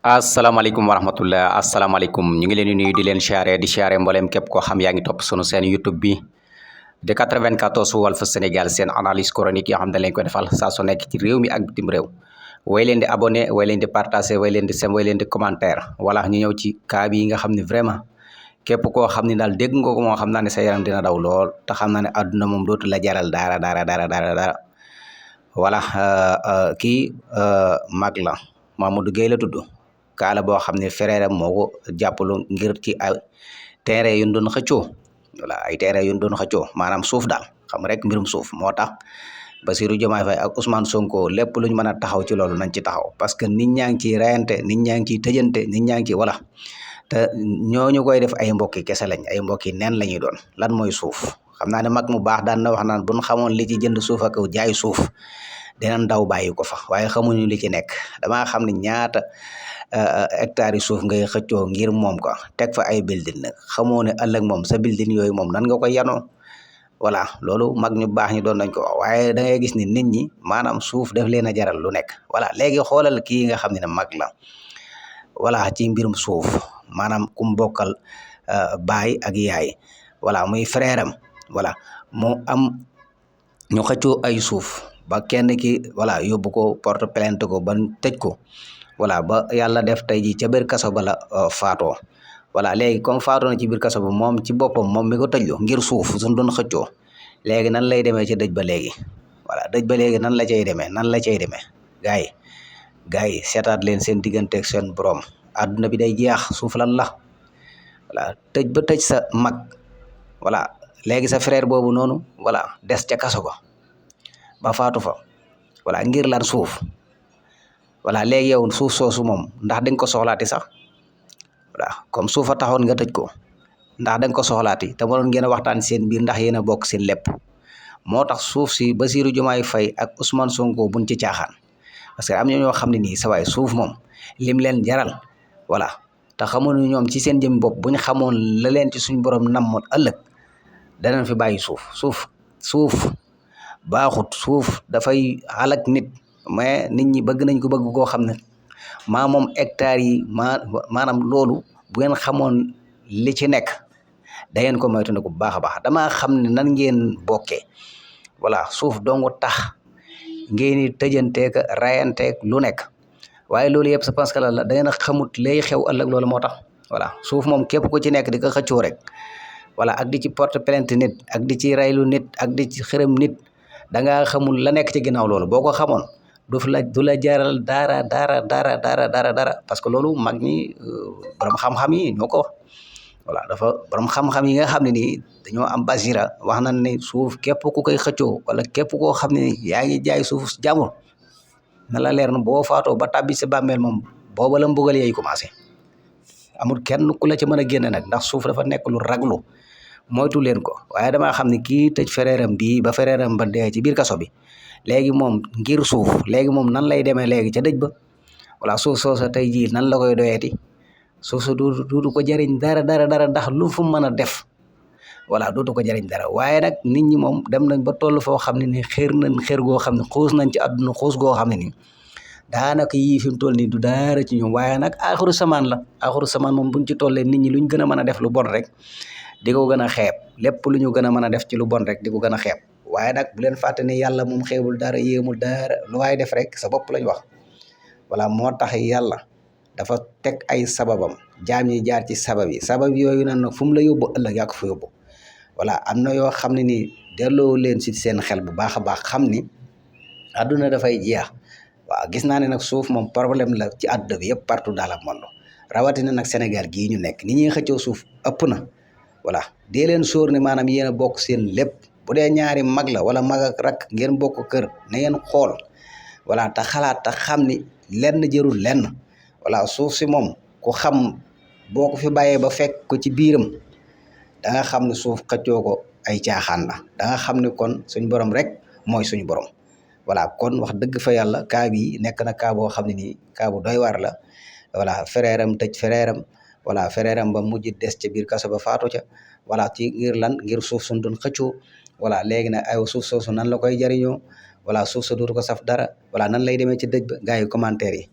asalaamaaleykum wa rahmatullah asalaamaaleykum ñu ngi leen di nuyu di leen siyaare mboolem képp koo xam yaa ngi topp sunu seen YouTube bi de 94 Walf Sénégal seen analyse chronique yoo xam ne dañ leen koy defal saa su nekk ci réew mi ak bitim réew way leen di abonné way leen di partagé way leen di sem way leen di commentaire voilà ñu ñëw ci cas bi nga xam ne vraiment képp koo xam ne daal dégg nga ko moo xam naa ne sa yaram dina daw lool te xam naa ne àdduna moom dootu la jaral dara voilà kii mag la Mamadou Gueye la tudd kaala boo xam ne frère am moo ko jàppalu ngir ci ay terrain yu ñu doon xëccoo voilà ay terrain yu ñu doon xëccoo maanaam suuf daal xam rek mbirum suuf moo tax Bassirou Diomaye Faye ak Ousmane Sonko lépp lu ñu mën a taxaw ci loolu nañ ci taxaw parce que nit ñaa ngi ciy reyante nit ñaa ngi ciy tëjante nit ñaa ngi ci voilà te ñooñu koy def ay mbokki kese lañ ay mbokki neen la ñuy doon lan mooy suuf xam naa ne mag mu baax daan na wax naan buñ xamoon li ci jënd suuf ak jaay suuf dinañ daw bàyyi ko fa waaye xamuñu li ci nekk damaa xam ne ñaata hectares yi suuf ngay xëccoo ngir moom ko teg fa ay building nag xamoo ne ëllëg moom sa building yooyu moom nan nga ko yanoo voilà loolu mag ñu baax ñi doon nañ ko wax waaye da ngay gis ni nit ñi maanaam suuf daf leen a jaral lu nekk voilà léegi xoolal kii nga xam ne mag la voilà ci mbirum suuf maanaam kum bokkal baay ak yaay voilà muy frère am voilà mu am ñu xëccoo ay suuf ba kenn ki voilà yóbbu ko porte plainte ko ba tëj ko voilà ba yàlla def tey ji ca biir kaso ba la faatoo voilà léegi comme faatoo na ci biir kaso ba moom ci boppam moom mi ko tëjlu ngir suuf suñ doon xëccoo léegi nan lay demee ci dëj ba léegi voilà dëj ba léegi nan la cay demee gars yi seetaat leen seen digganteeg seen borom àdduna bi day jeex suuf lan la voilà tëj ba tëj sa mag voilà léegi sa frère boobu noonu voilà des ca kaso ba ba faatu fa voilà ngir lan suuf voilà léegi yow suuf soosu moom ndax da nga ko soxlaati sax voilà comme suuf a taxoon nga tëj ko ndax da nga ko soxlaati te mënoon ngeen a waxtaan seen biir ndax yéen a bokk seen lépp moo tax suuf si Bassirou Diomaye Faye ak Ousmane Sonko buñ ci caaxaan parce que am na ñoo xam ne nii sa waay suuf moom lim leen jaral voilà te xamuñu ñoom ci seen jëm bopp bu ñu xamoon la leen ci suñ borom namoon ëllëg danañ fi bàyyi suuf baaxut suuf dafay alak nit mais nit ñi bëgg nañ ko bëgg koo xam ne moom hectares yi maanaam loolu bu ngeen xamoon li ci nekk da ngeen ko moytu ne ko bu baax a baax damaa xam ne nan ngeen bokkee voilà suuf dongu tax ngeen di tëjanteeg rayanteeg lu nekk waaye loolu yëpp c'est parce que la da ngeen a xamut lay xew ëllëg loolu moo tax voilà suuf moom képp ku ci nekk di ko xëccoo rek voilà ak di ci porte plainte nit ak di ci raylu nit ak di ci xërëm nit da ngaa xamul la nekk ci ginnaaw loolu boo ko xamoon du la jaral dara parce que loolu mag ñi borom xam-xam yi ñoo ko wax voilà dafa borom xam-xam yi nga xam ne nii dañoo am basira wax nañ ne suuf képp ku koy xëccoo wala képp koo xam ne yaa ngi jaay suuf jàmbur na la leer na boo faatoo ba tàbbi sa bàmmeel moom booba la mbugal yay commencé amul kenn ku la ci mën a génne nag ndax suuf dafa nekk lu raglu moytu leen ko waaye damaa xam ne kii tëj fereeram bii ba fereeram ba dee ci biir kaso bi léegi moom ngir suuf léegi moom nan lay demee léegi ca dëj ba voilà suuf soosa tey jii nan la koy doyeeti suuf sa duutu ko jëriñ dara ndax lu fu mën a def voilà dootu ko jëriñ dara waaye nag nit ñi moom dem nañ ba toll foo xam ne ni xër goo xam ne xuus nañ ci àdduna xuus goo xam ne nii daanaka yii fi mu toll nii du dara ci ñoom waaye nag aaxiru samaan la aaxiru samaan moom buñ ci tollee nit ñi luñ gën a mën a def lu bon rek di ko gën a xeeb lépp lu ñu gën a mën a def ci lu bon rek di ko gën a xeeb waaye nag bu leen fàtte ne yàlla moom xeebul dara yéemul dara lu waay def rek sa bopp lañ wax voilà moo tax yàlla dafa teg ay sababam jaam yi jaar ci sabab yooyu nag fu mu la yóbbu ëllëg yaa ko fa yóbbu voilà am na yoo xam ne nii delloo leen si seen xel bu baax a baax xam ni àdduna dafay jeex waaw gis naa ne nag suuf moom problème la ci àdduna bi yëpp partout dans le monde rawatina nag Sénégal gii ñu nekk ni ñuy xëccoo suuf ëpp na voilà dee leen sóor ne maanaam yéen a bokk seen lépp bu dee ñaari mag la wala mag ak rak ngeen bokk kër na ngeen xool voilà te xalaat te xam ni lenn jërul lenn voilà suuf si moom ku xam boo ko fi bàyyee ba fekk ko ci biiram da nga xam ne suuf xëccoo ko ay caaxaan la da nga xam ne kon suñ borom rek mooy suñu borom voilà kon wax dëgg fa yàlla kaa bi nekk na kaa boo xam ne nii kaa bu doy waar la voilà fereeram tëj fereeram voilà fereeram ba mujj des ca biir kaso ba faatu ca voilà ci ngir lan ngir suuf suñ doon xëccoo voilà léegi nag ay suuf soosu nan la koy jariñoo voilà suuf sa dootu ko saf dara voilà nan lay demee ci dëj ba gars yi commentaire yi